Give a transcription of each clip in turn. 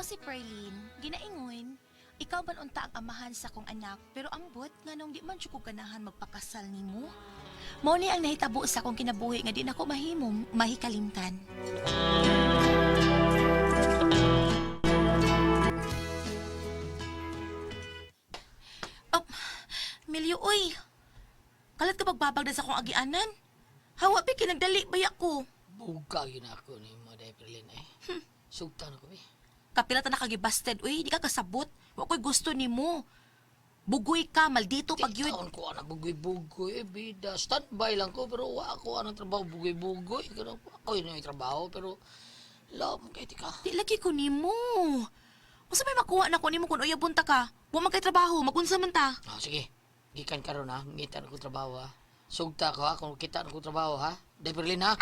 si Perlin, ginaingon, ikaw man unta ang amahan sa akong anak, pero ambot nga nung di man jud ko ganahan magpakasal nimo. Mao ni ang nahitabo sa akong kinabuhi nga di nako mahimong mahikalimtan. Oh, Milyo, oy. Kalat ka pagbabag na sa akong agianan. Hawa bi kinagdali baya ko. Buga yun ako ni mo dahil Perlin eh. Sugtan ako eh. Kapila ta nakagibasted, uy, di ka kasabot. Wa ko'y gusto nimo. Bugoy ka, maldito pag yun. Taon ko anak bugoy-bugoy eh, bida. Standby lang ko pero wa ako anang trabaho bugoy-bugoy. Pero ako yun yung trabaho pero love kay tika. Di lagi ko nimo. Unsa may makuha na ko nimo kung uyabon ta ka? Wa man kay trabaho, magunsa man ta. Ah, sige. Gikan karon ha, ngita na ko trabaho ha. Sugta ko ha, kung kita na ko trabaho ha. Dahil Perlin ha.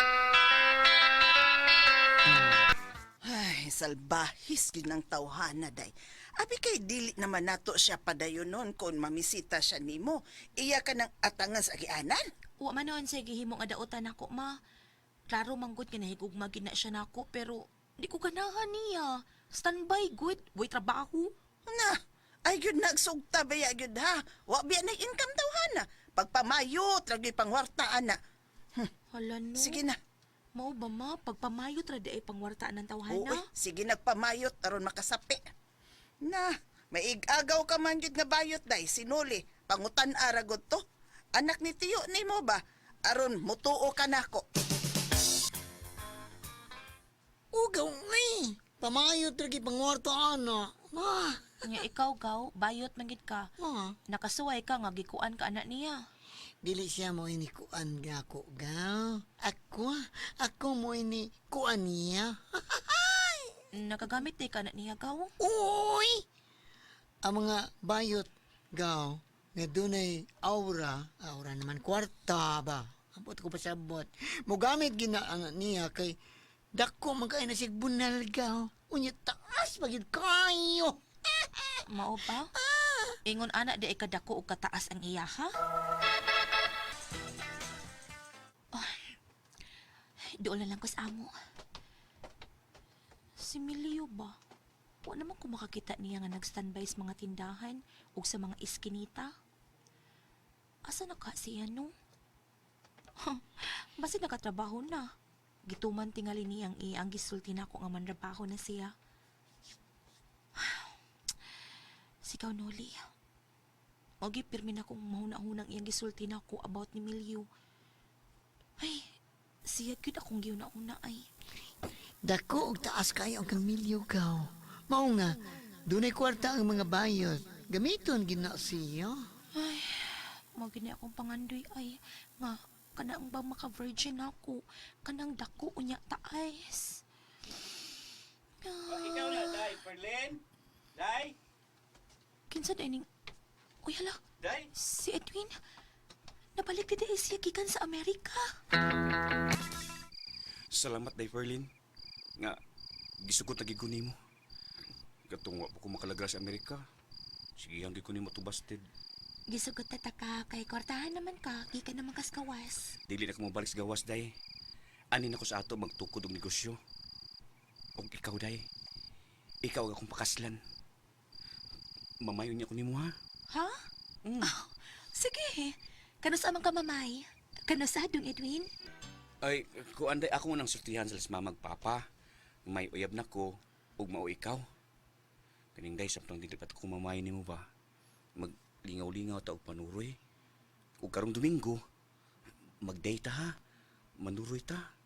Ay, salbahis gid ng tawhana day. Abi kay dili naman nato siya padayon nun kung mamisita siya nimo. Iya ka ng atangan sa agianan. Wa man noon sa gihimo nga daotan nako, ma. Klaro manggod nga nahigugma gid na siya nako, pero di ko ganahan niya. Standby good, way trabaho. Na, ay gyud nagsugta baya gyud ha. Wa biya na income tawhana. Pagpamayot lagi pangwarta ana. Hala no. Sige na. Mao ba ma, pagpamayot ra di ay pangwartaan ng tawhana? Oo, sige nagpamayot aron makasapi. Na, maigagaw ka man gyud nga bayot day sinuli. Pangutan aragod to. Anak ni tiyo nimo ba? Aron mutuo ka nako. Ugaw ay. Pamayot lagi pangwarto ana. Ma. Nya ikaw gaw, bayot man gid ka. Ma. Nakasuway ka nga gikuan ka anak niya. Dili siya mo ini kuan nga ako gaw. Ako, ako mo ini kuan niya. Nakagamit di ka anak niya gaw. Uy! Ang mga bayot gaw nga dunay aura, aura naman kwarta ba. Ambot ko pasabot. Mogamit gina ang niya kay dako man kay na sig bunal gaw. Unya taas pagid kayo. Mao ba? Ingon ana di ay kadako og kataas ang iya ha? Oh, doon na lang ko sa amo. Si Milio ba? Wa naman ko makakita niya nga nag-standby sa mga tindahan ug sa mga iskinita. Asa na ka siya no? Basi nakatrabaho na. Gituman tingali niyang iya ang gisulti nako nga manrabaho na siya. Sikaw, Noli. Ogi, pirmi na kong mahuna-hunang iyang gisulti na ako about ni Milyo. Ay, siya gyud akong giuna-una ay. Dako og taas kayo ang kamilyo gaw. Mao nga dunay kwarta ang mga bayot. Gamiton gina siya. Ay, mao gini akong pangandoy ay nga kanang ba maka-virgin ako, kanang dako unya taas. Ikaw na, Day. Perlin? Day? Kinsa day ning Uy, hala, Day? si Edwin. Nabalik di day siya gikan sa Amerika. Salamat, Day Perlin. Nga, gisugot na gid nimo. Katong wa pa ko makalagra sa Amerika. Sige, ang ko nimo tubasted. Gisugot ta ka kay kwartahan naman ka, gikan naman kas kawas. Dili na ko mobalik sa gawas, Day. Ani na ko sa ato magtukod og negosyo. Og ikaw, Day. Ikaw ang akong pakaslan. Mamayon niya ko nimo, ha? Ha? Oh, sige. Kanusa man ka mamay? Kanusa dong Edwin? Ay, kuan day ako nang sultihan sa mama ug papa. May uyab na ko ug mao ikaw. Kaning day samtang dili pa ko mamay nimo ba. Maglingaw-lingaw ta og panuroy. Ug karong Domingo, mag-date ta ha. Manuroy ta.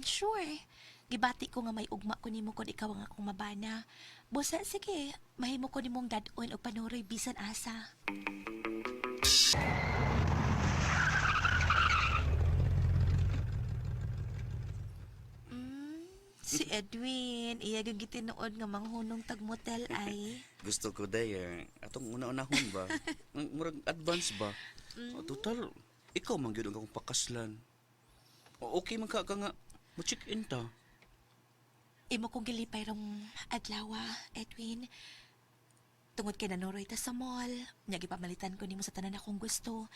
Sure. Gibati ko nga may ugma ko nimo kon ikaw ang akong mabana. Busa sige, mahimo ko nimong dad-on og panuroy bisan asa. Si Edwin, iya gyud gitinuod nga manghunong tag motel ay. Gusto ko day eh, atong una-unahon ba. Murag advance ba. O, total, ikaw man gyud ang akong pakaslan. O, okay man ka ka nga mo check in ta. Imo kong gilipay rong adlaw, Edwin. Tungod kay nanoroy ta sa mall, nya gipamalitan ko nimo sa tanan akong gusto.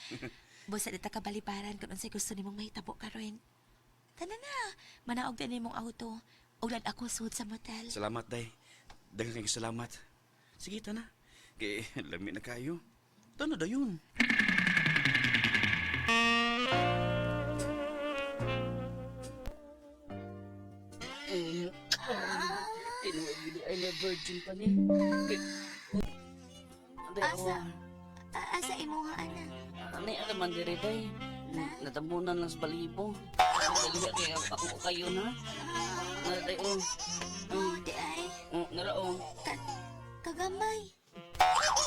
Busa di ta kabalibaran kung unsay gusto nimong mahitabo karon. Tanan na, manaog din nimong auto. Ug lad ako sud sa motel. Salamat day. Daghang kayong salamat. Sige, tana. Kay, lami na kayo. Tana dayon. Tinuod ay na virgin pa ni. Asa? Asa imo nga ana? Ani alam man diri day. Natabunan lang sa balibo. Dali kay ako kayo na. Na day oh. Oh, di ay. Oh, nara oh. Kagamay.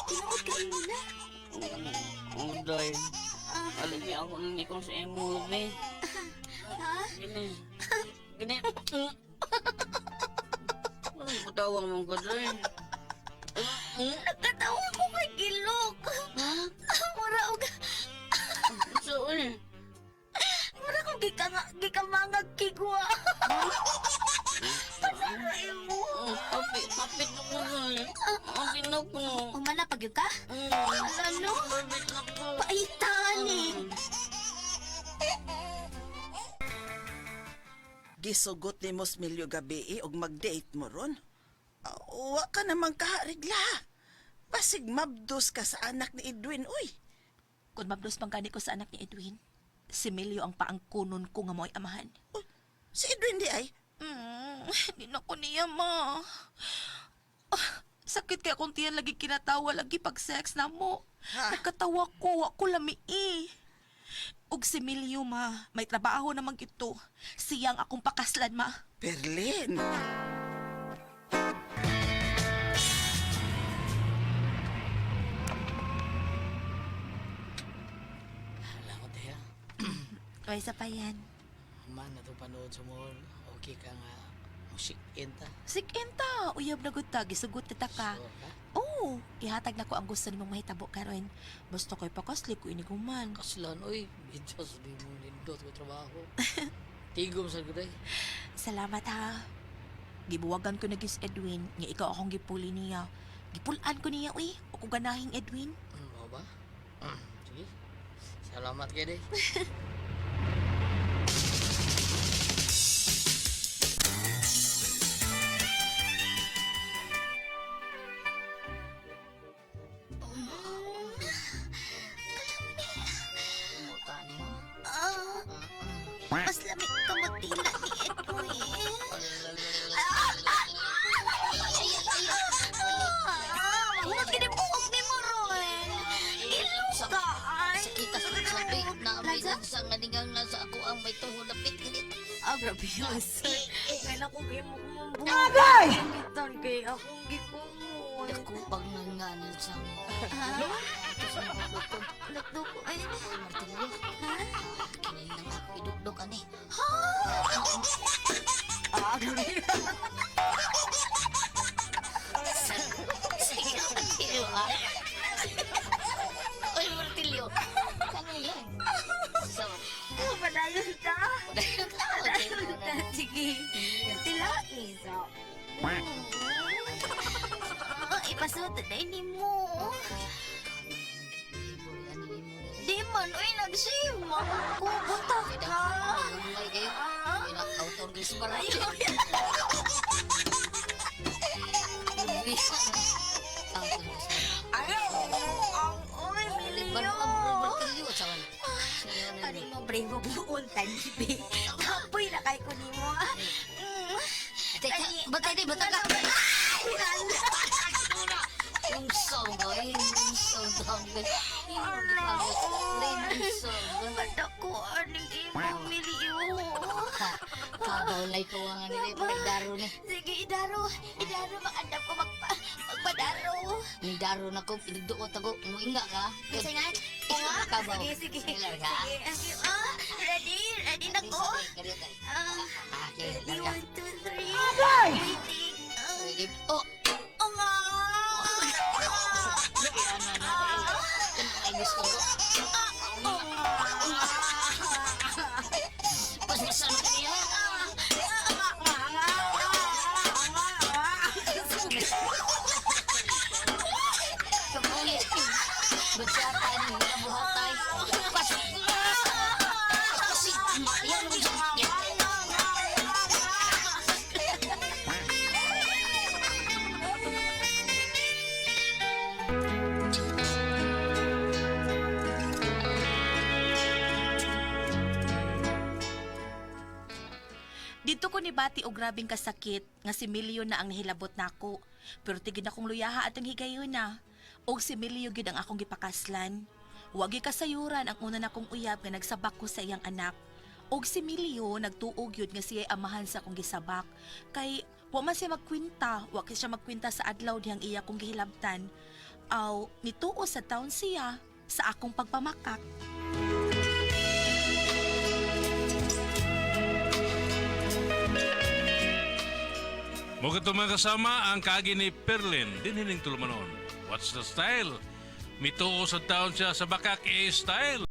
Tinuod kayo mo na. Oh, day. Alam niya ako nang ikong sa imo, be. Ha? Gini. Gini. Ay, patawang mong ko, day. Nagkatawa ko kay Gilok. Mura og So, eh. mura kong gikamangag kigwa. Pasara imo. Oh, kapit, kapit na ko, day. Kapit na ko. Umana pag yun ka? Ala no? Kapit na ko. Paitan eh. Gisugot ni Mos Milyo gabi eh, og mag-date mo ron. Ah, wa ka naman kaharigla. Basig mabdos ka sa anak ni Edwin, uy. Kung mabdos man gani ko sa anak ni Edwin, si Milyo ang paangkunon ko nga mo'y amahan. Uy, si Edwin di ay. Di na ko niya, ma. Ah, sakit kay akong tiyan lagi kinatawa lagi pag sex na mo. Ha? Nagkatawa ko, wa ko lami eh. Ug si Milyo, ma, may trabaho naman gito. Siyang akong pakaslan, ma. Berlin. Salamat, eh. May isa pa yan. Man, na panood sa mall. Okay ka nga. Musik enta. Sikinta, uyab na gud ta, gisugot ta ka. Sure ka? Oo, ihatag na ko ang gusto nimong mahitabo karon. Basta kay pakasli ko iniguman. Kaslan, oy. Bitas, di mo nindot ko trabaho. Tigom sa guday. Salamat ha. Gibuwagan ko na gis Edwin, nga ikaw akong gipuli niya. Gipulaan ko niya, uy. O kung ganahing Edwin. Mao ba? Sige. Salamat kay day. Ah, mas lamig ka magtila ni Edwin. Ah, Ginibuok ni mo ron. Ilong ka, ay. Sakita sa sabi na may sa nganingang nasa ako ang may tuhod na pit ganit. Ah, grabe yun, sir. Kaya ako kayo mo kumambuhay. Agay! Gitan kay akong gikumon. Dako pag nanganan sa ito sa mga doktor. Nagdok, ay. Uy, martilyo. Kini nang ako idukdok ani. Ah, grabe. Sige, martilyo ah. Uy, martilyo. Ano yan? So, Padayon ta. padayon ta. Padayon ta. Sige. Tila, isa. Ah, ipasuot na ini mo. Di man, uy, nagsima ko. Buta ka. Ay, kayo. Ay, nakautor guys para. Ay, ang uy, milyo. Ano mo, bravo buon tanibi. Kapoy na kay ko nimo. Ah. Teka, batay di, batay ka. Yung song, oy, yung song, dami. Yung song. Madako aning imo milyo. Kabaw ko ang ano ni daro ni. Sige, idaro. Idaro, makandam ko magpadaro. Ni daro na ko, pinagduot ako, muinga ka. Kasi nga, oo nga. Kabaw. Sige, sige. Sige, larga. Sige, ah, ready? Ready na ko? Ah, ready, one, two, three. Waiting. Ah, Oh, oh nga. ay gusto ko. Pasmasan ka niya. Kapulit. Batsata ni nabuhatay. Pas. Kasi yan mo yan. Dito ko nibati og grabeng kasakit nga si Milio na ang nihilabot nako. Pero tigid akong luyaha at ang higayon na. Og si Milio gyud ang akong gipakaslan. Wa gyud kasayuran ang una nakong uyab nga nagsabak ko sa iyang anak. Og si Milio nagtuo gyud nga siya'y amahan sa akong gisabak. Kay wa man siya magkwinta, wa kay siya magkwinta sa adlaw dihang iya kong gihilabtan. Aw nituo sa taon siya sa akong pagpamakak. Mo mga kasama ang kaagi ni Perlin, dinhining tulumanon. What's the style? Mituo sa taon siya sa bakak e style.